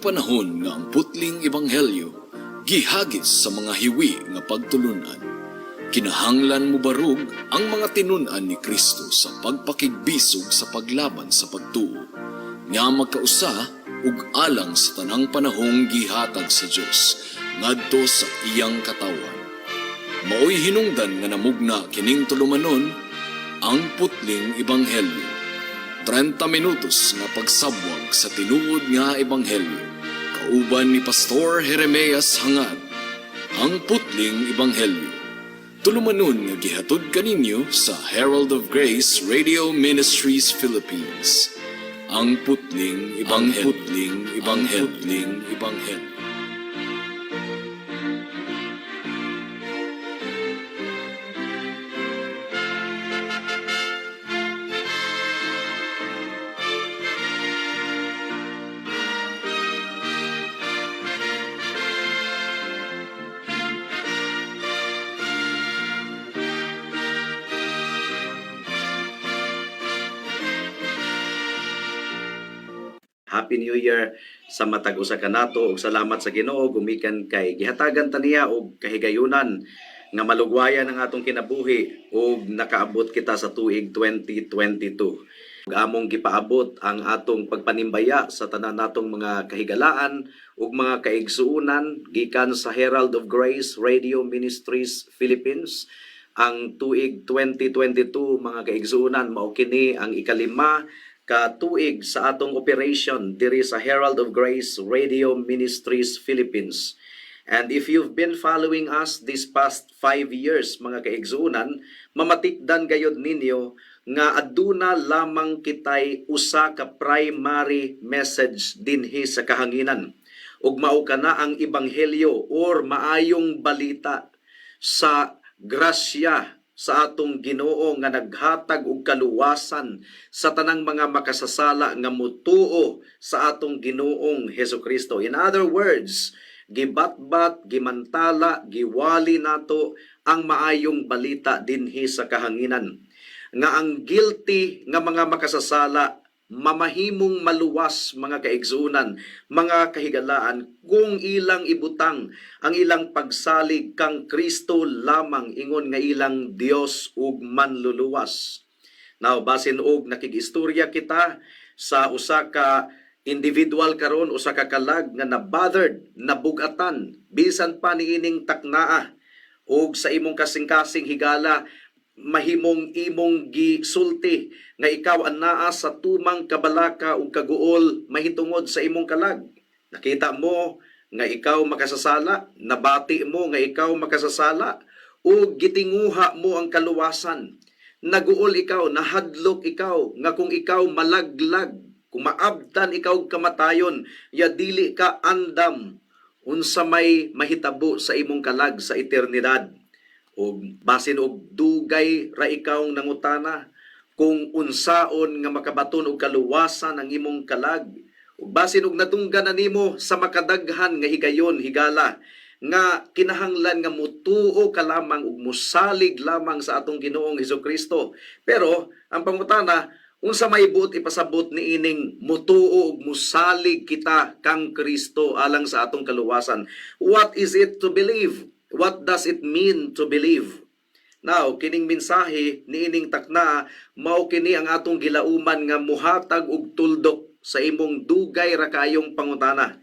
panahon nga ang putling ebanghelyo gihagis sa mga hiwi nga pagtulunan. Kinahanglan mobarog ang mga tinun-an ni Kristo sa pagpakigbisog sa paglaban sa pagtuo nga magkausa ug alang sa tanang panahong gihatag sa Dios ngadto sa iyang katawan. Maoy hinungdan nga namugna kining tulumanon, Ang Putling Ebanghelyo. 30 minutos nga pagsabwag sa tinuod nga ebanghelyo. Kauban ni Pastor Jeremias Hangad. Ang Putling Ebanghelyo. Tulumanon nga gihatod kaninyo sa Herald of Grace Radio Ministries Philippines. Ang Putling Ebanghelyo. Putling Ebanghelyo. Putling Ebanghelyo. Happy New Year sa matag usa kanato ug salamat sa Ginoo gumikan kay gihatagan ta niya og kahigayunan nga malugwayan ang atong kinabuhi ug nakaabot kita sa tuig 2022. Ug among gipaabot ang atong pagpanimbaya sa tanan natong mga kahigalaan ug mga kaigsuonan gikan sa Herald of Grace Radio Ministries Philippines. Ang tuig 2022, mga kaigsuonan, mao kini ang ikalima ka tuig sa atong operation diri sa Herald of Grace Radio Ministries Philippines. And if you've been following us this past 5 years, mga kaigsuonan, mamatikdan gayod ninyo nga aduna lamang kitay usa ka primary message dinhi sa kahanginan. Ug mao kana ang ebanghelyo or maayong balita sa grasya sa atong Ginoo nga naghatag og kaluwasan sa tanang mga makasasala nga mutuo sa atong Ginoong Hesukristo. In other words, gibatbat, gimantala, giwali nato ang maayong balita dinhi sa kahanginan nga ang guilty nga mga makasasala mamahimong maluwas, mga kaigsuonan, mga kahigalaan, kung ilang ibutang ang ilang pagsalig kang Kristo lamang ingon nga ilang Dios ug manluluwas. Now, basin og nakigistorya kita sa usa ka individual karon, usa ka kalag nga na-bothered, nabugatan bisan pa niining taknaa, ug sa imong kasing-kasing, higala, mahimong imong gisulti nga ikaw anaa sa tumang kabalaka ug kaguol mahitungod sa imong kalag. Nakita mo nga ikaw makasasala, nabati mo nga ikaw makasasala, ug gitinguha mo ang kaluwasan. Naguol ikaw, nahadlok ikaw nga kung ikaw malaglag, kung maabtan ikaw kamatayon, ya dili ka andam unsa may mahitabo sa imong kalag sa eternidad. Ug basin og dugay ra ikaw nangutana kung unsaon nga makabaton og kaluwasan ang imong kalag. Ug basin og nadunggan na nimo sa makadaghan nga higayon, higala, nga kinahanglan nga mutuo ka lamang ug musalig lamang sa atong Ginoong Hesukristo. Pero ang pangutana, unsa may buot ipasabot niining mutuo ug musalig kita kang Kristo alang sa atong kaluwasan? What is it to believe? What does it mean to believe? Now, kining mensahe niining takna mao kini ang atong gilauman nga muhatag og tuldok sa imong dugay ra kayong pangutana.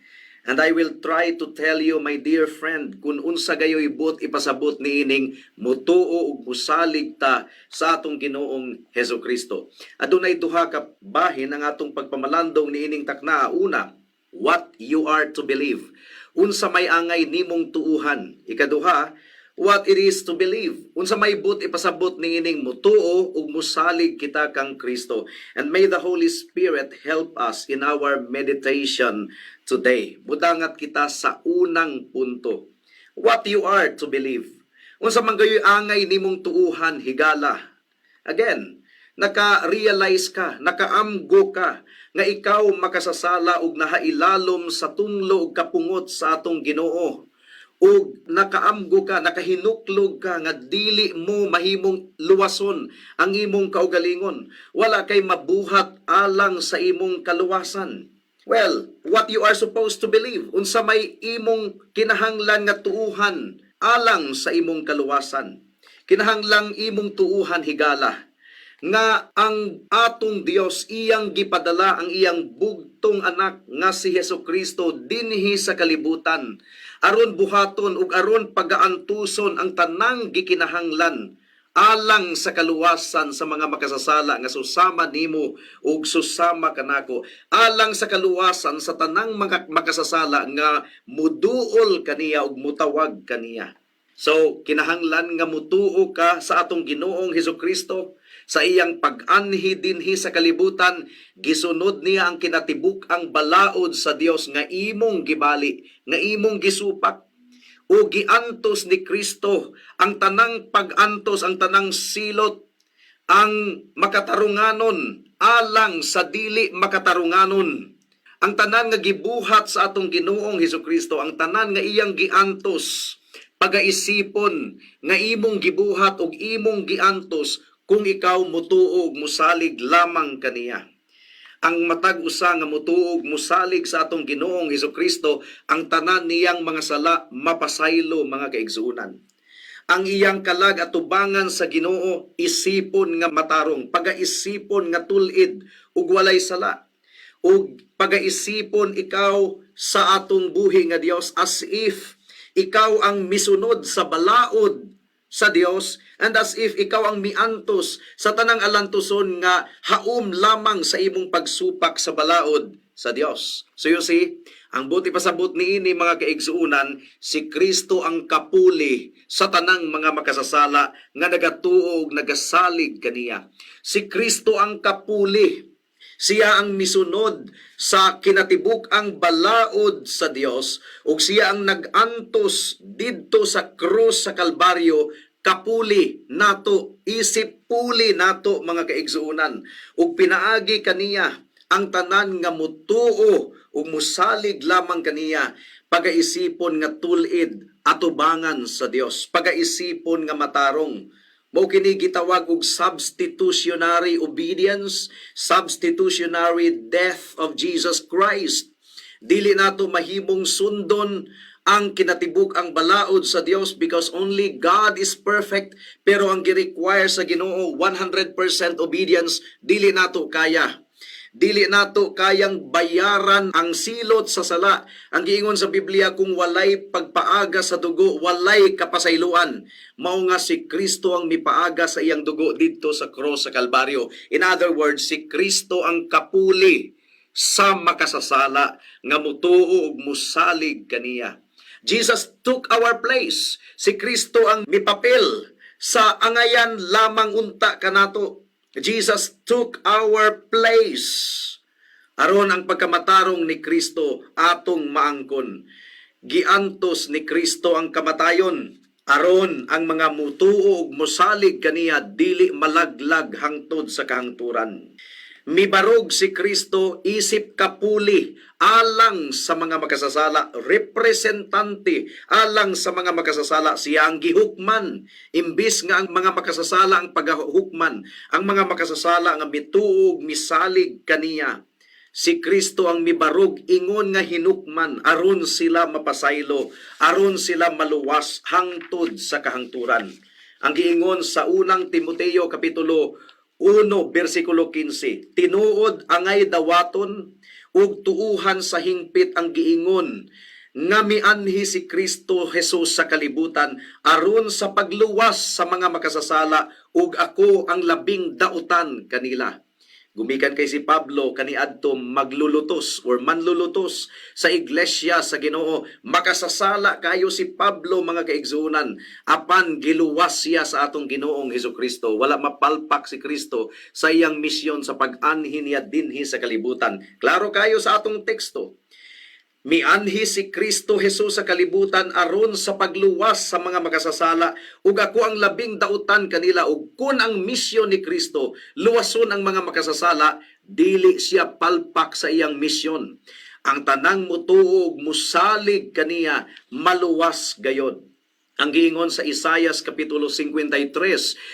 And I will try to tell you, my dear friend, kung unsa gayoy buot ipasabot niining mutuo ug musalig ta sa atong Ginoong Hesus Kristo. Adunay duha ka bahin ang atong pagpamalandong niining takna. Una, what you are to believe. Unsa may angay nimong tuuhan. Ikaduha, what it is to believe. Unsa may buot ipasabot niining mutuo ug musalig kita kang Kristo. And may the Holy Spirit help us in our meditation today. Mudangat kita sa unang punto. What you are to believe. Unsa man gayoy angay nimong tuuhan, higala? Again, naka-realize ka, nakaamgo ka nga ikaw makasasala ug nahailalom sa tunglo ug kapungot sa atong Ginoo. Ug nakaamgo ka, nakahinuklog ka nga dili mo mahimong luwason ang imong kaugalingon. Wala kay mabuhat alang sa imong kaluwasan. Well, what you are supposed to believe, unsa may imong kinahanglan nga tuuhan alang sa imong kaluwasan. Kinahanglang imong tuuhan, higala, nga ang atong Dios iyang gipadala ang iyang bugtong anak nga si Hesus Kristo dinhi sa kalibutan aron buhaton ug aron pagaantuson ang tanang gikinahanglan alang sa kaluwasan sa mga makasasala nga susama nimo ug susama kanako, alang sa kaluwasan sa tanang mga makasasala nga muduol kaniya ug mutawag kaniya. So, kinahanglan nga mutuo ka sa atong Ginoong Hesus Kristo sa iyang pag-anhi dinhi sa kalibutan. Gisunod niya ang kinatibuk-ang balaod sa Dios nga imong gibali, nga imong gisupak, o giantos ni Kristo ang tanang pag-antos, ang tanang silot, ang makatarunganon alang sa dili makatarunganon. Ang tanan nga gibuhat sa atong Ginoong Hesus Kristo, ang tanan nga iyang giantos, pagaisipon nga imong gibuhat ug imong giantos kung ikaw mutuo ug musalig lamang kaniya. Ang matag usa nga mutuo ug musalig sa atong Ginoong Hesus Kristo, ang tanan niyang mga sala mapasaylo, mga kaigsuonan. Ang iyang kalag atubangan sa Ginoo isipon nga matarong, pagaisipon nga tul-id ug walay sala. Ug pagaisipon ikaw sa atong buhi nga Dios as if ikaw ang misunod sa balaod sa Dios and as if ikaw ang miantos sa tanang alantuson nga haum lamang sa imong pagsupak sa balaod sa Dios. So you see, ang buot ipasabot niini, mga kaigsuunan, si Kristo ang kapuli sa tanang mga makasasala nga nagatuo ug nagasalig kaniya. Si Kristo ang kapuli. Siya ang misunod sa kinatibuk-ang balaod sa Dios ug siya ang nag-antos didto sa krus sa Kalbaryo kapuli nato, isip puli nato, mga kaigsuonan, ug pinaagi kaniya ang tanan nga mutuo ug musalig lamang kaniya pagaisipon nga tul-id atubangan sa Dios, pagaisipon nga matarong. Mao kini gitawag og substitutionary obedience, substitutionary death of Jesus Christ. Dili nato mahimong sundon ang kinatibuk-ang balaod sa Dios because only God is perfect, pero ang gi-require sa Ginoo 100% obedience, dili nato kaya. Dili nato kayang bayaran ang silot sa sala. Ang giingon sa Biblia, kung walay pagpaaga sa dugo, walay kapasayloan. Mao nga si Kristo ang mipaaga sa iyang dugo didto sa cross sa Kalbaryo. In other words, si Kristo ang kapuli sa makasasala nga mutuo ug musalig kaniya. Jesus took our place. Si Kristo ang mipapel sa angayan lamang unta kanato. Jesus took our place. Aron ang pagkamatarong ni Kristo atong maangkon. Giantos ni Kristo ang kamatayon aron ang mga mutuo ug mosalig kaniya dili malaglag hangtod sa kahangturan. Mibarog si Kristo isip kapuli alang sa mga makasasala, representante alang sa mga makasasala. Siya ang gihukman. Imbis nga ang mga makasasala ang pagahukman, ang mga makasasala nga mituo ug misalig kaniya, si Kristo ang mibarog ingon nga hinukman aron sila mapasaylo, aron sila maluwas hangtod sa kahangturan. Ang giingon sa Unang Timoteo kapitulo 1 bersikulo 15, tinuod angay dawaton ug tuuhan sa hingpit ang giingon nga mianhi si Kristo Jesus sa kalibutan aron sa pagluwas sa mga makasasala, ug ako ang labing dautan kanila. Gumikan kay si Pablo kaniadto maglulutos or manlulutos sa iglesia sa Ginoo. Makasasala kayo si Pablo, mga kaigsuonan, apan giluwas siya sa atong Ginoong Hesus Kristo. Wala mapalpak si Kristo sa iyang misyon sa pag-anhi niya dinhi sa kalibutan. Klaro kayo sa atong teksto. Mianhi si Kristo Jesus sa kalibutan aron sa pagluwas sa mga makasasala ug ako ang labing dautan kanila. Ug kun ang misyon ni Kristo luwason ang mga makasasala, dili siya palpak sa iyang misyon. Ang tanang mutuo ug musalig kaniya maluwas gayod. Ang giingon sa Isayas kapitulo 53,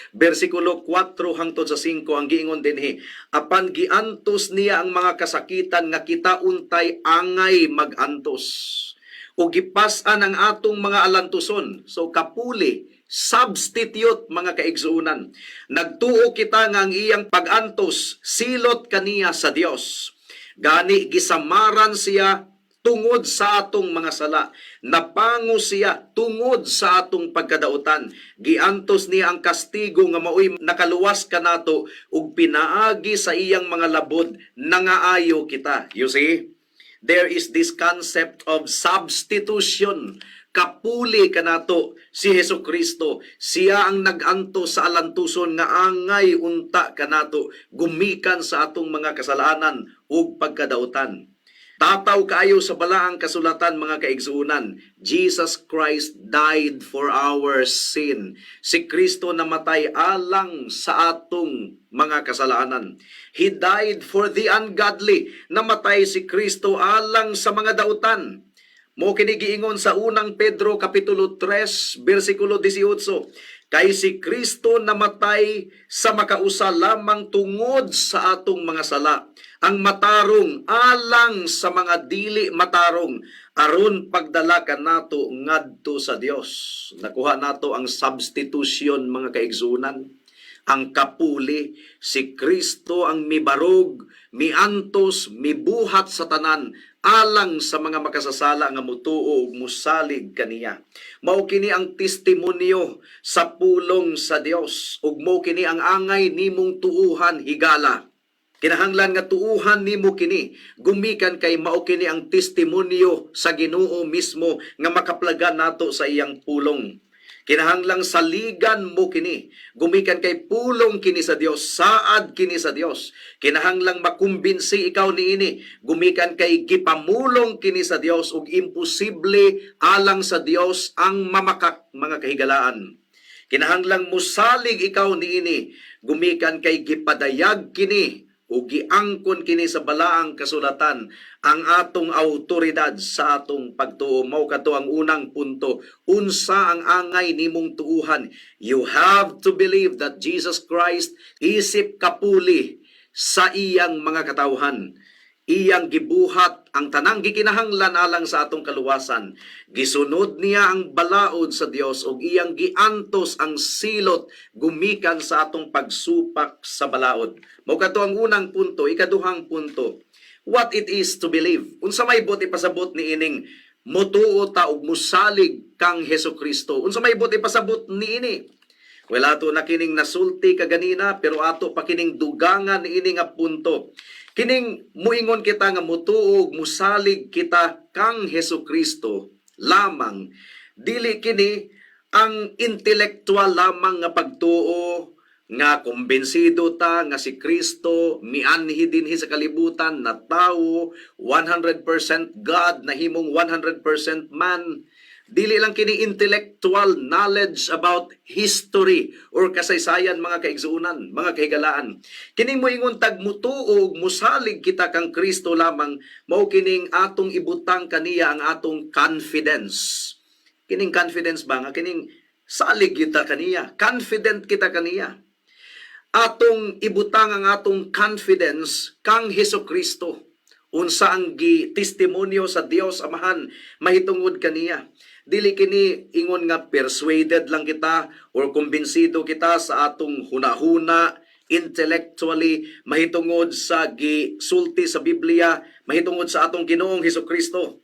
bersikulo 4 hangtod sa 5, ang giingon dinhi, "Apan giantos niya ang mga kasakitan nga kita untay angay magantos, ug gipas-an ang atong mga alantuson." So kapuli, substitute, mga kaigsuonan. "Nagtuo kita nga ang iyang pagantos silot kaniya sa Dios. Gani gisamaran siya tungod sa atong mga sala. Napango siya tungod sa atong pagkadautan. Giantos niya ang kastigo nga maoy nakaluwas kanato, ug pinaagi sa iyang mga labod nangaayo kita." You see? There is this concept of substitution. Kapuli kanato si Hesus Kristo. Siya ang nag-antos sa alantuson nga angay unta kanato gumikan sa atong mga kasalanan ug pagkadautan. Tataw kaayo sa Balaang Kasulatan, mga kaigsuonan, Jesus Christ died for our sin. Si Kristo namatay alang sa atong mga kasalanan. He died for the ungodly. Namatay si Kristo alang sa mga dautan. Mao kini giingon sa Unang Pedro kapitulo 3 bersikulo 18. "Kay si Kristo namatay sa makausa lamang tungod sa atong mga sala. Ang matarong alang sa mga dili matarong, aron pagdala kanato ngadto sa Dios." Nakuha nato ang substitution, mga kaigsuonan, ang kapuli. Si Kristo ang mibarog, miantos, mibuhat sa tanan alang sa mga makasasala nga mutuo ug musalig kaniya. Mao kini ang testimonyo sa pulong sa Dios, ug mao kini ang angay nimong tuuhan, higala. Kinahanglan nga tuuhan nimo kini gumikan kay mao kini ang testimonyo sa Ginoo mismo nga makaplagan nato sa iyang pulong. Kinahanglang saligan mo kini gumikan kay pulong kini sa Dios, saad kini sa Dios. Kinahanglang makumbinsi ikaw niini gumikan kay gipamulong kini sa Dios, ug imposible alang sa Dios ang mamakak, mga kahigalaan. Kinahanglang musalig ikaw niini gumikan kay gipadayag kini ug giangkon kini sa Balaang Kasulatan, ang atong autoridad sa atong pagtuo. Mao kato ang unang punto. Unsa ang angay nimong tuuhan? You have to believe that Jesus Christ, isip kapuli sa iyang mga katawhan, iyang gibuhat ang tanang gikinahanglan alang sa atong kaluwasan. Gisunod niya ang balaod sa Dios ug iyang giantos ang silot gumikan sa atong pagsupak sa balaod. Mao kadto ang unang punto. Ikaduhang punto, what it is to believe. Unsa may buot ipasabot niining mutuo ta ug musalig kang Hesus Kristo? Unsa may buot ipasabot niini? Well, ato na kining nasulti kaganina, pero ato pa kining dugangan niini nga punto. Kining muingon kita nga mutuo ug musalig kita kang Hesus Kristo lamang, dili kini ang intelektual lamang nga pagtuo nga kumbensido ta nga si Kristo mianhi dinhi sa kalibutan na tawo, 100% God nahimong 100% man. Dili lang kini intellectual knowledge about history or kasaysayan, mga kaigsuonan, mga kahigalaan. Kining moingon tag mutuo ug musalig kita kang Kristo lamang, mao kining atong ibutang kaniya ang atong confidence. Kining confidence ba nga kining salig kita kaniya, confident kita kaniya. Atong ibutang ang atong confidence kang Hesus Kristo, unsa ang gi testimonyo sa Dios Amahan mahitungod kaniya. Dili kini ingon nga persuaded lang kita or kumbinsido kita sa atong hunahuna intellectually mahitungod sa gisulti sa Biblia mahitungod sa atong Ginoong Hesus Kristo.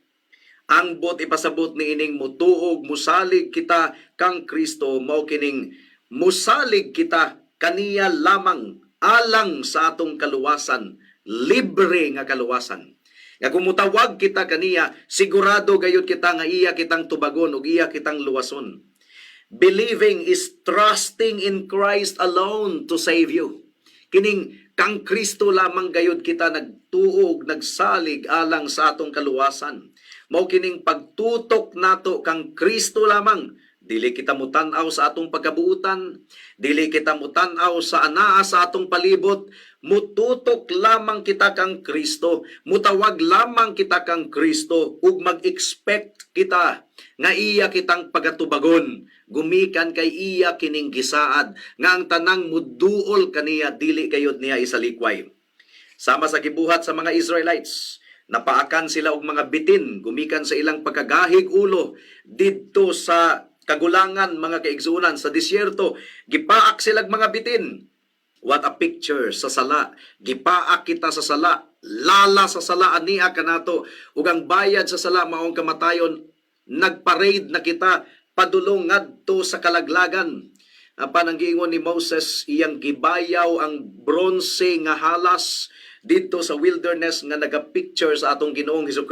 Ang buot ipasabot niining mutuo ug musalig kita kang Kristo, mao kining musalig kita kaniya lamang alang sa atong kaluwasan, libre nga kaluwasan. Nga kung mutawag kita kaniya, sigurado gayud kita nga iya kitang tubagon ug iya kitang luwason. Believing is trusting in Christ alone to save you. Kining kang Kristo lamang gayud kita nagtuo ug nagsalig alang sa atong kaluwasan. Mao kining pagtutok nato kang Kristo lamang. Dili Dili kita mutan-aw sa atong pagkabuutan, dili kita mutan-aw sa anaa sa atong palibot, mututok lamang kita kang Kristo, mutawag lamang kita kang Kristo ug mag-expect kita nga iya kitang pagatubagon gumikan kay iya kining gisaad nga ang tanang muduol kaniya dili gayud niya isalikway. Sama sa gibuhat sa mga Israelites, napaakan sila og mga bitin gumikan sa ilang pagkagahig ulo didto sa kagulangan, mga kaigsuonan, sa disyerto. Gipaak silag mga bitin. What a picture sa sala. Gipaak kita sa sala, lala sa sala ania kanato, ug ang bayad sa sala maong kamatayon. Nagparade na kita padulong ngadto sa kalaglagan. Apan ang giingon ni Moses, iyang gibayaw ang bronse nga halas didto sa wilderness nga naga-picture sa atong Ginoong Hesus.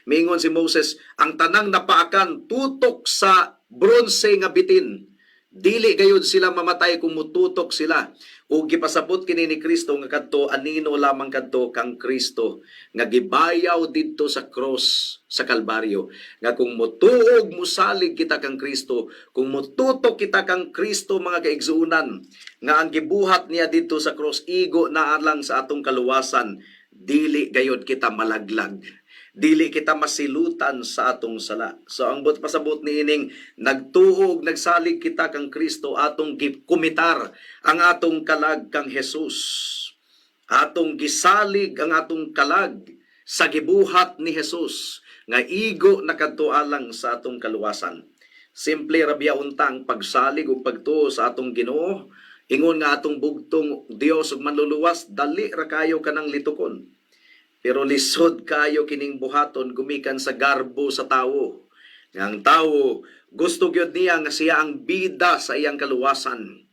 Miingon si Moses, ang tanang napaakan tutok sa bronse nga bitin, dili gayud sila mamatay kung mututok sila. Ug gipasabot kini ni Kristo nga kadto anino lamang kadto kang Kristo nga gibayaw didto sa cross sa Kalbaryo, nga kung motuog, musalig kita kang Kristo, kung motutok kita kang Kristo, mga kaigsuonan, nga ang gibuhat niya didto sa cross igo na alang sa atong kaluwasan, dili gayod kita malaglag, dili kita masilutan sa atong sala. So ang buot pasabot niining nagtuo ug nagsalig kita kang Kristo, atong gikumitar ang atong kalag kang Jesus. Atong gisalig ang atong kalag sa gibuhat ni Jesus nga igo na kadto alang sa atong kaluwasan. Simple ra biya unta ang pagsalig ug pagtuo sa atong Ginoo. Ingon nga atong bugtong Dios ug Manluluwas, dali ra kayo kanang litukon. Pero lisod kayo kining buhaton gumikan sa garbo sa tawo. Nga ang tawo, gusto gyud niya nga siya ang bida sa iyang kaluwasan.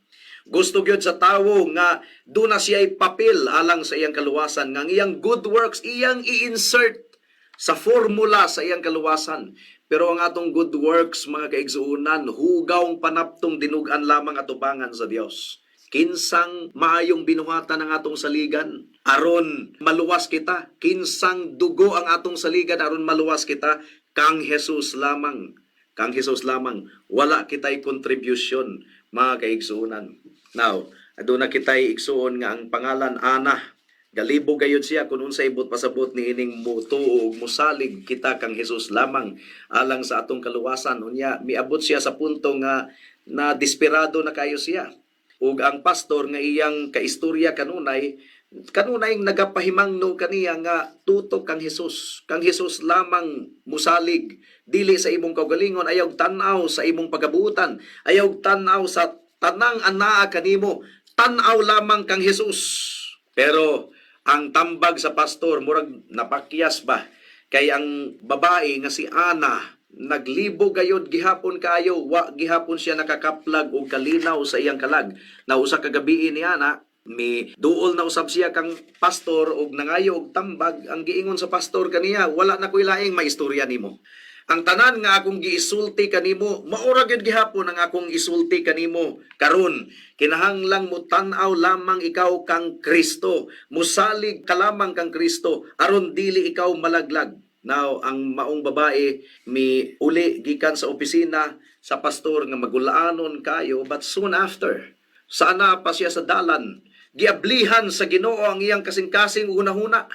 Gusto gyud sa tawo nga duna siya papel alang sa iyang kaluwasan, nga ang iyang good works iyang i-insert sa formula sa iyang kaluwasan. Pero ang atong good works, mga kaigsuonan, hugawng panaptong dinug-an lamang atubangan sa Dios. Kinsang maayong binuhatan ang atong saligan aron maluwas kita? Kinsang dugo ang atong saligan aron maluwas kita? Kang Jesus lamang. Kang Jesus lamang. Wala kita'y contribution, mga kaigsuonan. Now, aduna kita'y igsuon nga ang pangalan Ana. Galibog gayud siya kung unsay buot pasabot ni ining mutuo ug musalig kita kang Jesus lamang alang sa atong kaluwasan. Unya miabot siya sa punto nga na desperado na kayo siya. Ug ang pastor nga iyang kaistorya kanunay kanunay nagapahimangno kaniya nga tutok kang Jesus, kang Jesus lamang musalig, dili sa imong kaugalingon, ayaw tan-aw sa imong pagabutan, ayaw tan-aw sa tanang anaa kanimo, tan-aw lamang kang Jesus. Pero ang tambag sa pastor murag napakyas ba, kay ang babae nga si Ana naglibog gayod gihapon kayo, wa gihapon siya nakakaplag og kalinaw sa iyang kalag. Na usa ka gabii ni Ana, mi duol na usab siya kang pastor og nangayo og tambag. Ang giingon sa pastor kaniya, "Wala na koy laing maistorya nimo. Ang tanan nga akong giisulti kanimo, maura gyud gihapon ang akong isulti kanimo karon. Kinahanglang mo tan-aw lamang ikaw kang Kristo, musalig ka lamang kang Kristo aron dili ikaw malaglag." Now, ang maong babae mi uli gikan sa opisina sa pastor nga magulaanon kayo, but soon after, sana pa siya sa dalan, giablihan sa Ginoo ang iyang kasing-kasing hunahuna.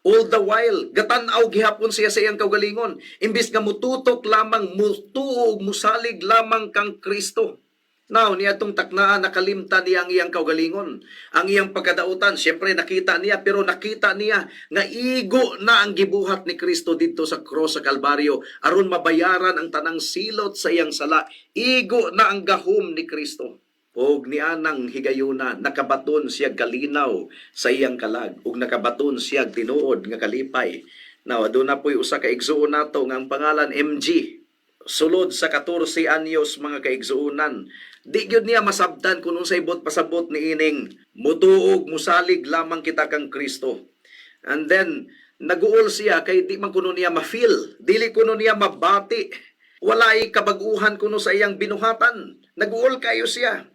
All the while, gatan-aw gihapon siya sa iyang kaugalingon. Imbis nga mututok lamang, mutuo ug musalig lamang kang Kristo. Now, niadtong taknaan, nakalimtan niya ang iyang kaugalingon. Ang iyang pagkadautan, siyempre nakita niya, pero nakita niya nga igo na ang gibuhat ni Kristo didto sa cross sa Kalbaryo aron mabayaran ang tanang silot sa iyang sala. Igo na ang gahom ni Kristo. Og nianang higayuna, nakabaton siya kalinaw sa iyang kalag ug nakabaton siya tinuod nga kalipay. Now, aduna po'y usa ka igsuon nato nga ang pangalan MG. Sulod sa 14 anyos, mga kaigsuonan, di gyud niya masabtan kung unsay buot pasabot ni ining mutuog, musalig lamang kita kang Kristo. And then naguol siya kay di man kuno niya ma-feel, dili kuno niya mabati, walay kabag-uhan kuno sa iyang binuhatan. Naguol kayo siya.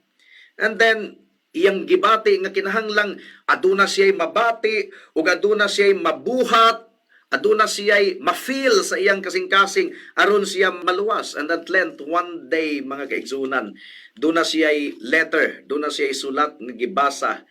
And then iyang gibati nga kinahanglang aduna siya'y mabati ug aduna siya'y mabuhat. Aduna siya'y ma-feel sa iyang kasing-kasing aron siya maluwas. And at length, one day, mga kaigsunan, duna siya'y letter, duna siya'y sulat nga gibasa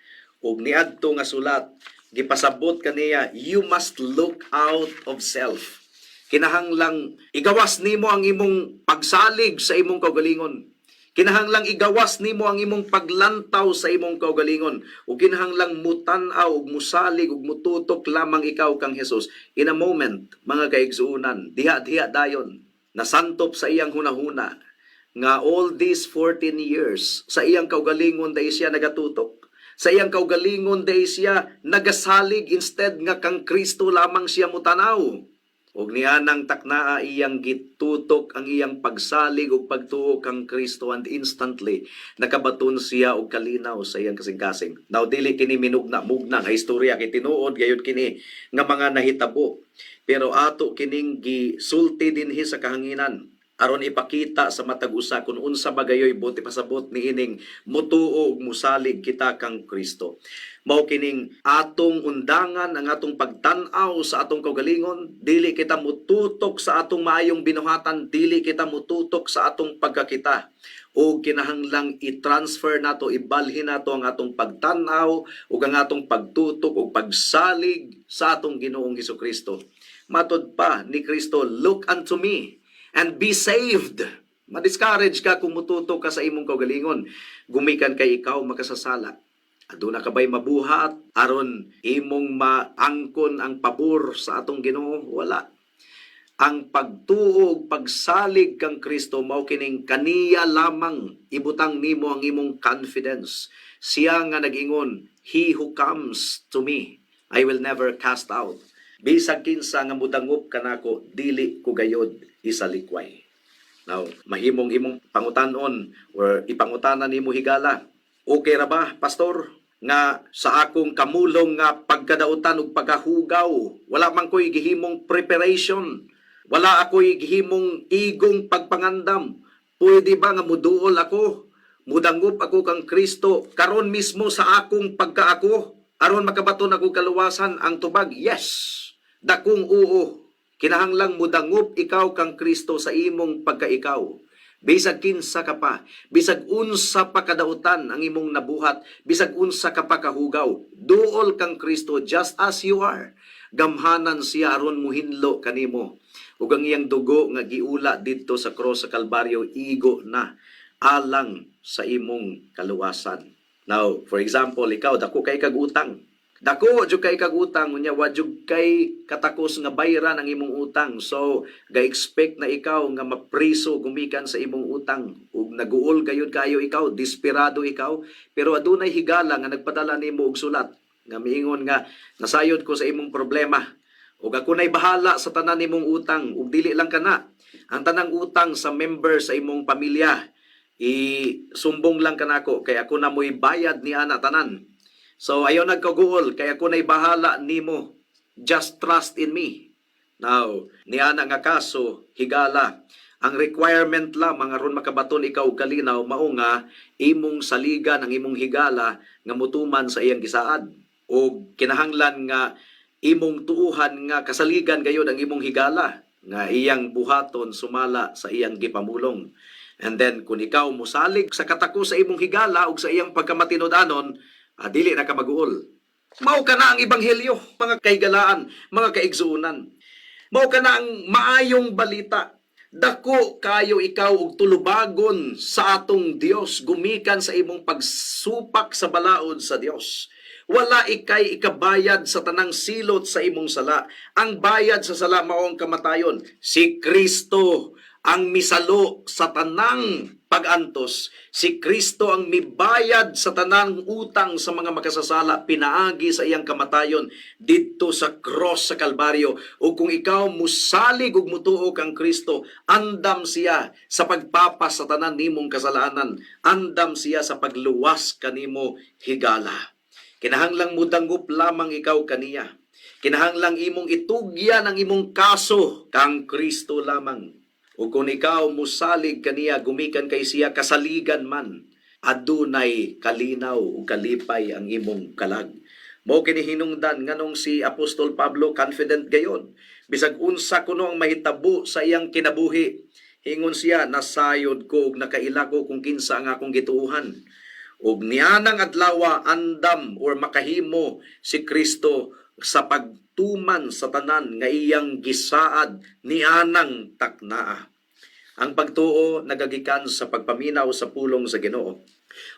ug niadto nga sulat gipasabot kaniya, "You must look out of self." Kinahanglang igawas nimo ang imong pagsalig sa imong kaugalingon. Kinahanglang igawas nimo ang imong paglantaw sa imong kaugalingon ug kinahanglang mutan-aw ug musalig ug mututok lamang ikaw kang Jesus. In a moment, mga kaigsuonan, diha-diha dayon nasantop sa iyang hunahuna nga all these 14 years, sa iyang kaugalingon dahil siya nagatutok. Sa iyang kaugalingon dahil siya nagasalig instead nga kang Kristo lamang siya mutanaw. Ug nianang taknaa, iyang gitutok ang iyang pagsalig ug pagtuo kang Kristo and instantly nakabaton siya og kalinaw sa iyang kasing-kasing. Now, dili kini minugna-mugna nga istorya kay tinuod gayud kini nga mga nahitabo. Pero ato kining gisulti dinhi sa kahanginan aron ipakita sa matag usa kung unsa ba gayoy buot ipasabot niining mutuo ug musalig kita kang Kristo. Mao kining atong undangan ang atong pagtan-aw sa atong kaugalingon, dili kita mututok sa atong maayong binuhatan, dili kita mututok sa atong pagkakita. O kinahanglang i-transfer nato, ibalhin nato ang atong pagtan-aw ug ang atong pagtutok ug pagsalig sa atong Ginoong Hesukristo. Matod pa ni Kristo, "Look unto me and be saved." Ma-discourage ka kung mututok ka sa imong kaugalingon. Gumikan kay ikaw makasasala. Aduna ka ba'y mabuhat aron imong maangkon ang pabor sa atong Ginoo? Wala. Ang pagtuo ug pagsalig kang Kristo mao kining kaniya lamang ibutang nimo ang imong confidence. Siya nga nag-ingon, "He who comes to me, I will never cast out." Bisag kinsa nga mudangop kanako, dili ko gayod isalikway. Now, mahimong imong pangutanon or ipangutanan nimo higala. "Okay ra ba, pastor, nga sa akong kamulong nga pagkadautan ug pagkahugaw, wala man ko'y gihimong preparation, wala ako'y gihimong igong pagpangandam. Pwede ba nga muduol ako, mudangop ako kang Kristo karon mismo sa akong pagkaako, aron makabaton ako kaluwasan?" Ang tubag, yes. Dakong oo. Kinahanglang mudangop ikaw kang Kristo sa imong pagkaikaw. Bisag kinsa ka pa, bisag unsa pa kadautan ang imong nabuhat, bisag unsa ka pa kahugaw, duol kang Kristo just as you are. Gamhanan siya aron muhinlo kanimo. Ug ang iyang dugo nga giula didto sa cross sa Kalbaryo, igo na alang sa imong kaluwasan. Now, for example, ikaw dako kay kag utang. Dako jud kay kag utang, unya wa jud kay katakos nga bayran ang imong utang. So, ga-expect na ikaw nga mapriso gumikan sa imong utang ug naguol gayud kayo ikaw, desperado ikaw, pero adunay higala nga nagpadala nimo og sulat nga miingon nga, "Nasayod ko sa imong problema ug ako na'y bahala sa tanan nimong utang, ug dili lang kana, ang tanang utang sa member sa imong pamilya, isumbong lang kanako kay ako na mo'y bayad ni ana tanan. So ayaw nagkaguol kay ako na'y bahala nimo. Just trust in me." Now, niana nga kaso, higala, ang requirement lamang aron makabaton ikaw og kalinaw mao nga imong saligan ang imong higala nga mutuman sa iyang gisaad o kinahanglan nga imong tuuhan nga kasaligan gayod ang imong higala nga iyang buhaton sumala sa iyang gipamulong. And then kung ikaw musalig sa katako sa imong higala ug sa iyang pagkamatinud-anon, dili na ka maguol. Mao kana ang ebanghelyo, mga kahigalaan, mga kaigsuonan. Mao kana ang maayong balita. Dako kayo ikaw og tulubagon sa atong Dios gumikan sa imong pagsupak sa balaod sa Dios. Wala ikay ikabayad sa tanang silot sa imong sala. Ang bayad sa sala mao ang kamatayon. Si Kristo ang misalo sa tanang pag-antos. Si Kristo ang mibayad sa tanang utang sa mga makasasala pinaagi sa iyang kamatayon didto sa cross sa Kalbaryo. O kung ikaw musalig ug mutuo kang Kristo, andam siya sa pagpapas sa tanan nimong kasalanan. Andam siya sa pagluwas kanimo, higala. Kinahanglang mudanggop lamang ikaw kaniya. Kinahanglang imong itugyan ang imong kaso kang Kristo lamang. O kung ikaw musalig kaniya gumikan kay siya kasaligan man, adunay kalinaw ug kalipay ang imong kalag. Mao kini hinungdan nganong si Apostol Pablo confident gayod. Bisag unsa kuno ang mahitabo sa iyang kinabuhi, ingon siya, "Nasayod ko ug nakaila ko kung kinsa ang akong gituohan." Ug nianang adlawa, andam or makahimo si Kristo sa pagtuman sa tanan nga iyang gisaad nianang taknaa. Ang pagtuo nagagikan sa pagpaminaw sa pulong sa Ginoo.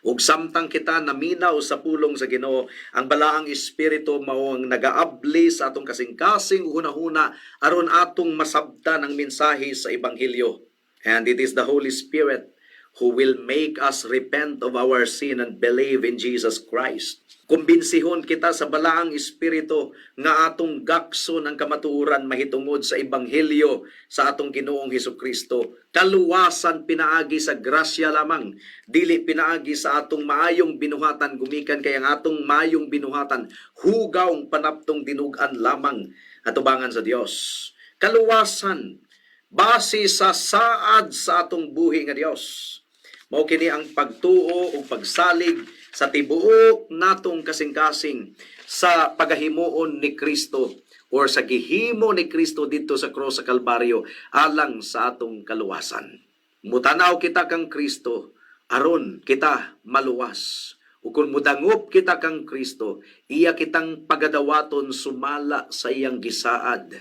Ug samtang kita naminaw sa pulong sa Ginoo, ang Balaang Espiritu mao ang nagaabli sa atong kasing-kasing ug hunahuna aron atong masabtan ang mensahe sa ebanghelyo. And it is the Holy Spirit who will make us repent of our sin and believe in Jesus Christ. Kumbinsihon kita sa Balaang Espiritu nga atong gakson ang kamatuoran mahitungod sa ebanghelyo sa atong Ginoong Hesus Kristo. Kaluwasan pinaagi sa grasya lamang, dili pinaagi sa atong maayong binuhatan, gumikan kay ang atong maayong binuhatan hugawng panaptong dinugan lamang atubangan sa Dios. Kaluwasan base sa saad sa atong buhi nga Dios. Mao kini ang pagtuo ug pagsalig sa tibuok natong kasing-kasing sa pagahimuon ni Kristo or sa gihimo ni Kristo didto sa cross sa Kalbaryo alang sa atong kaluwasan. Mutanaw kita kang Kristo aron kita maluwas. Ug kung mudangop kita kang Kristo, iya kitang pagadawaton sumala sa iyang gisaad.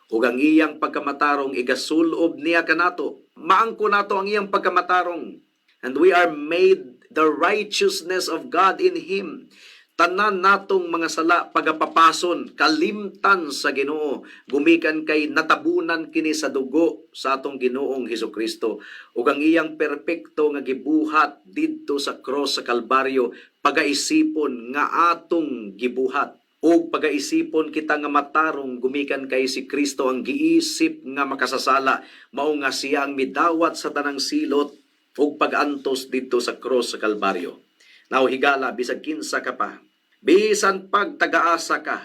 Ug ang iyang pagkamatarong igasulob niya kanato. Maangko nato ang iyang pagkamatarong. And we are made the righteousness of God in Him. Tanan natong mga sala pagapapason, kalimtan sa Ginoo, gumikan kay natabunan kini sa dugo sa atong Ginoong Hesus Kristo ug ang iyang perpekto nga gibuhat didto sa cross sa Kalbaryo pagaisipon nga atong gibuhat, ug pagaisipon kita nga matarong gumikan kay si Kristo ang giisip nga makasasala, mao nga siya ang midawat sa tanang silot ug pag-antos didto sa cross sa Kalbaryo. Now higala, bisag kinsa ka pa, bisan pag tagaasa ka,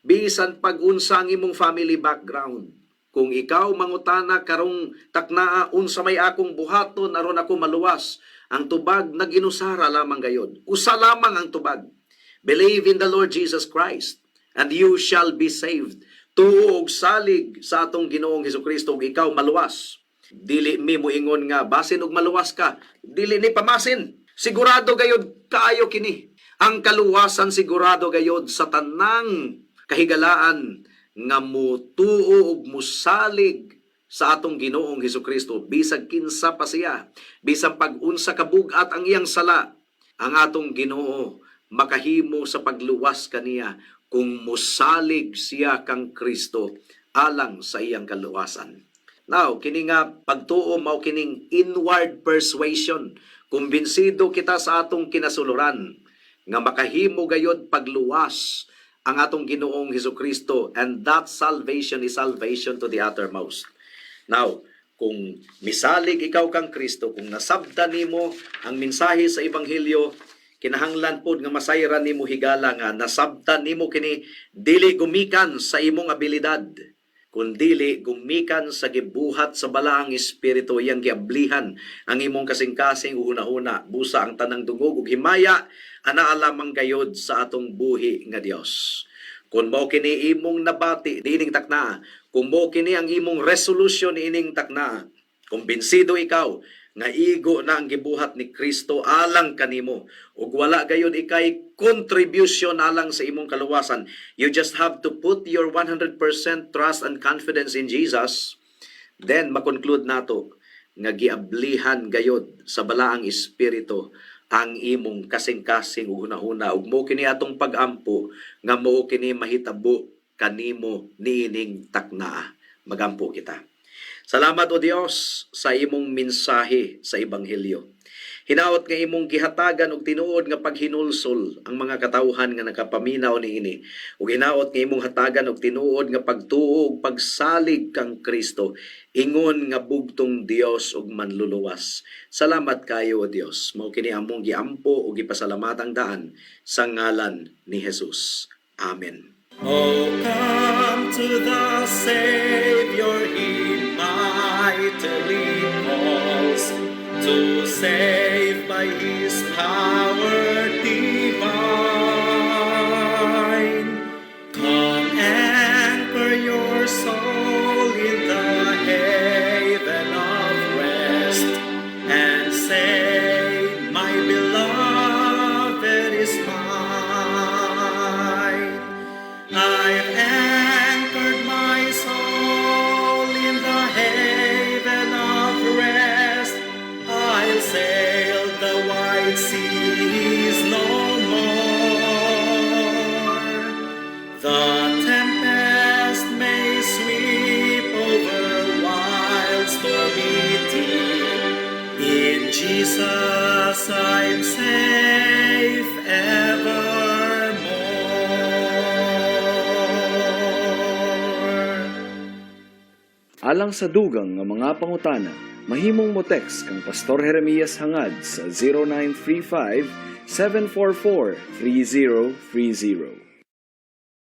bisan pag unsa ang imong family background, kung ikaw mangutana karong taknaa, "Unsa may akong buhaton aron ako maluwas?" ang tubag nag-inusara lamang gayod. Usa lamang ang tubag. "Believe in the Lord Jesus Christ and you shall be saved." Tuo og salig sa atong Ginoong Hesukristo ug ikaw maluwas. Dili mi moingon nga basin og maluwas ka. Dili ni pamasin. Sigurado gayod kaayo kini. Ang kaluwasan sigurado gayod sa tanang kahigalaan nga mutuo ug musalig sa atong Ginoong Hesukristo, bisag kinsa pa siya, bisan pag-unsa ka bug-at ang iyang sala, ang atong Ginoo makahimo sa pagluwas kaniya kung musalig siya kang Kristo alang sa iyang kaluwasan. Now, kini nga pagtuo mao kining inward persuasion. Kumbinsido kita sa atong kinasuluran nga makahimo gayod pagluwas ang atong Ginoong Hesukristo, and that salvation is salvation to the uttermost. Now, kung misalig ikaw kang Kristo, kung nasabtan nimo ang mensahe sa ebanghelyo, kinahanglan pod nga masayran nimo, higala, nga nasabtan nimo kini dili gumikan sa imong abilidad, kundili gumikan sa gibuhat sa Balaang Espiritu, iyang giablihan ang imong kasing-kasing ug hunahuna. Busa ang tanang dungog ug himaya anaa lamang gayod sa atong buhi nga Dios. Kung mao kini imong nabati niining taknaa, kung mao kini ang imong resolution niining taknaa, kumbinsido ikaw nga igo na ang gibuhat ni Kristo alang kanimo ug wala gayud ikay contribution alang sa imong kaluwasan, you just have to put your 100% trust and confidence in Jesus, then makonclude nato nga giablihan gayod sa Balaang Espiritu ang imong kasing-kasing ug hunahuna, ug mao kini atong pag-ampo nga mao kini mahitabo kanimo niining taknaa. Magampo kita. Salamat, O Dios, sa imong mensahe sa ebanghelyo. Hinaot nga imong gihatagan og tinuod nga paghinulsol ang mga katawhan nga nakapaminaw niini. Ug hinaot nga imong hatagan og tinuod nga pagtuo ug pagsalig kang Kristo ingon nga bugtong Dios ug manluluwas. Salamat kayo, O Dios. Mao kini among giampo ug gipasalamatang daan sa ngalan ni Jesus. Amen. Oh, come to the Savior, He mightily calls to save by His power divine. Jesus I'm safe evermore. Alang sa dugang nga mga pangutana, mahimong mo text kang Pastor Jeremias Hangad sa 0935 744 3030.